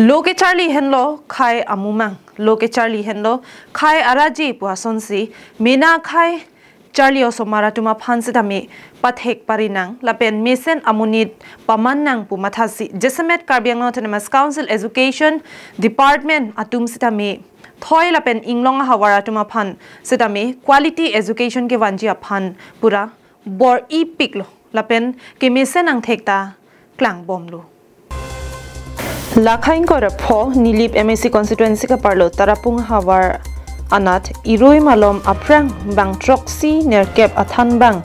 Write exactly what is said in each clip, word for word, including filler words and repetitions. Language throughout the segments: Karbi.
Lo kecharli henlo khei amumang, lo kecharli henlo khei araje pu asonsi mena khei charli osomar atum aphan sitame pathek parinang lapen mesen amonit pamannang pu mathasi jasemet Karbi Anglong Autonomous Council Education Department atum sitame thoi lapen inglong ahavar atum aphan sitame quality education kevanji aphan pura bor-ipiklo lapen kemesen angthek ta klangbomlo. Lakhai ingkoi ra pho Nilip M A C constituency kaparlo Tarapung havar anat irui malom aphrang bang throksi nerkep athanbang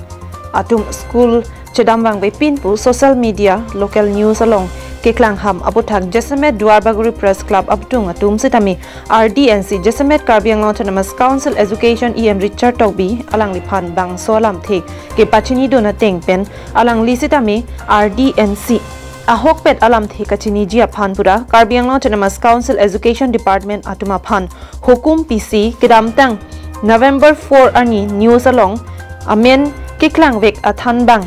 atum school chedam vangvepin pu social media, local news along keklang ham aputhak jasemet Duarbagori Press Club aputhung atum sitame R D N C jasemet Karbi Anglong Autonomous Council Education E M Richard Tokbi alangliphan bangso alamthe kepachinidun ateng pen alangli sitame R D N C ahokpet alamthe kachiniji aphan pura Karbi Anglong Autonomous Council Education Department atum aphan hukum pisi kedamtang November four arni news along amen keklangvek athanbang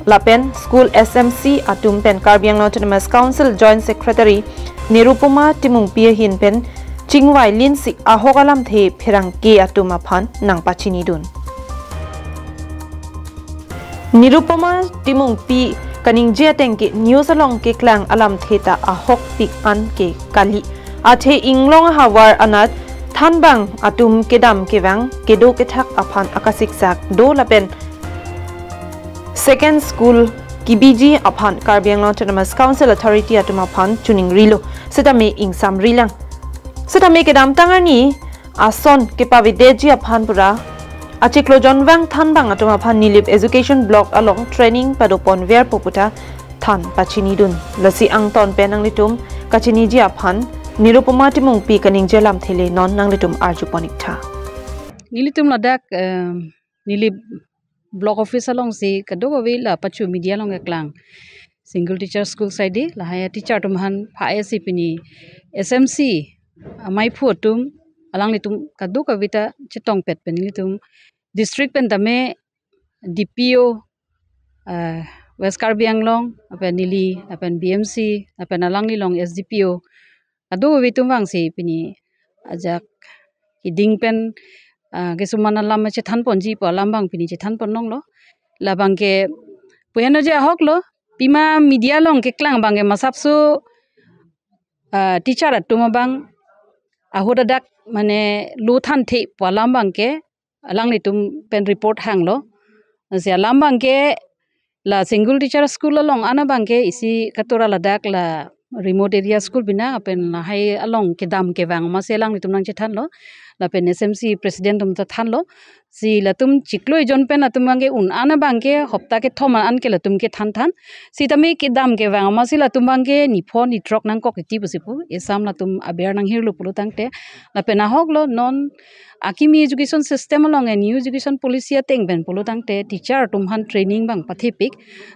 lapen school S M C atum pen Karbi Anglong Autonomous Council Joint Secretary Nirupama Timungpi ahin pen chingvai linsi ahok alamthe pherangke atum aphan nangpachinidun. Nirupama Timungpi kaningje ateng ke news along keklang alamthe ta ahokpik an ke kali. Athe inglong ahavar anat thanbang atum kedam kevang kedo kethak aphan akasiksak do lapen second school kebiji aphan Karbi Anglong Autonomous Council Authority atum aphan chuningrilo sitame ingsamrilang. Sitame kedamtang arni ason kepavedetji aphan pura achiklo jonvang thanbang atum aphan Nilip Education Block along training padoponverpo pu ta than pachinidun. Lasi angton pen nanglitum kachiniji aphan Nirupama Timungpi kaningje alamthe le non nanglitum arjuponik tha. Nelitum ladak, em, Nilip Block Office alongsi kadokave la pachu media along keklang single teacher school saide lahai teacher atum aphan pha-esi pini S M C amaiphu atum alanglitum kadokave ta chetongpet pen nelitum district pen tame D P O, eh, West Karbi Anglong, lapen neli, lapen B M C, lapen alanglilong S D P O, kadokave atum vangsi pini ajak keding pen, ah, kesuman alam chethanponji pu alam abang pini chethanpon longlo. Labang ke pu henoje ahoklo, pima media along keklang abang ke masapso, ah, teacher atum abang ahut adak mane lo thanthe pu alam abang ke alanglitum pen report hanglo. Lasi alam abang ke la single teacher school along an abang ke isi katura ladak la remote area school bina lapen lahai along kedam kevang amatsi alanglitum nangchethanlo. Lapen S M C president atum ta thanlo. Si latum chiklo ejon pen atum abang ke un an abang ke hopta kethom an ke latum ke thanthan. Sitame kedam kevang amatsi latum abang ke nipho nithrok nangkok titi pusi pu. Esam latum aber nanghirlo pulo tangte. Lapen ahoklo non akimi education system along a new education policy ateng pen pulo tangte teacher atum aphan training abang pathepik.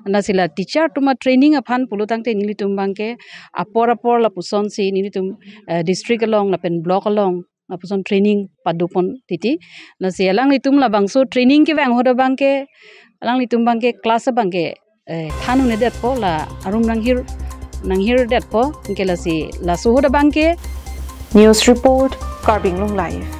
Lasi la teacher atum a training aphan pulo tangte nelitum abang ke apor apor lapusonsi nelitum, eh, district along lapen block along lapuson training padopon titi. Lasi alanglitum labangso training kevang ahut abang ke alanglitum abang ke class abang ke, eh, than un-edetpo la arum nanghir nanghirdetpo anke lasi laso ahut abang ke. News report, Karbi Anglong Live.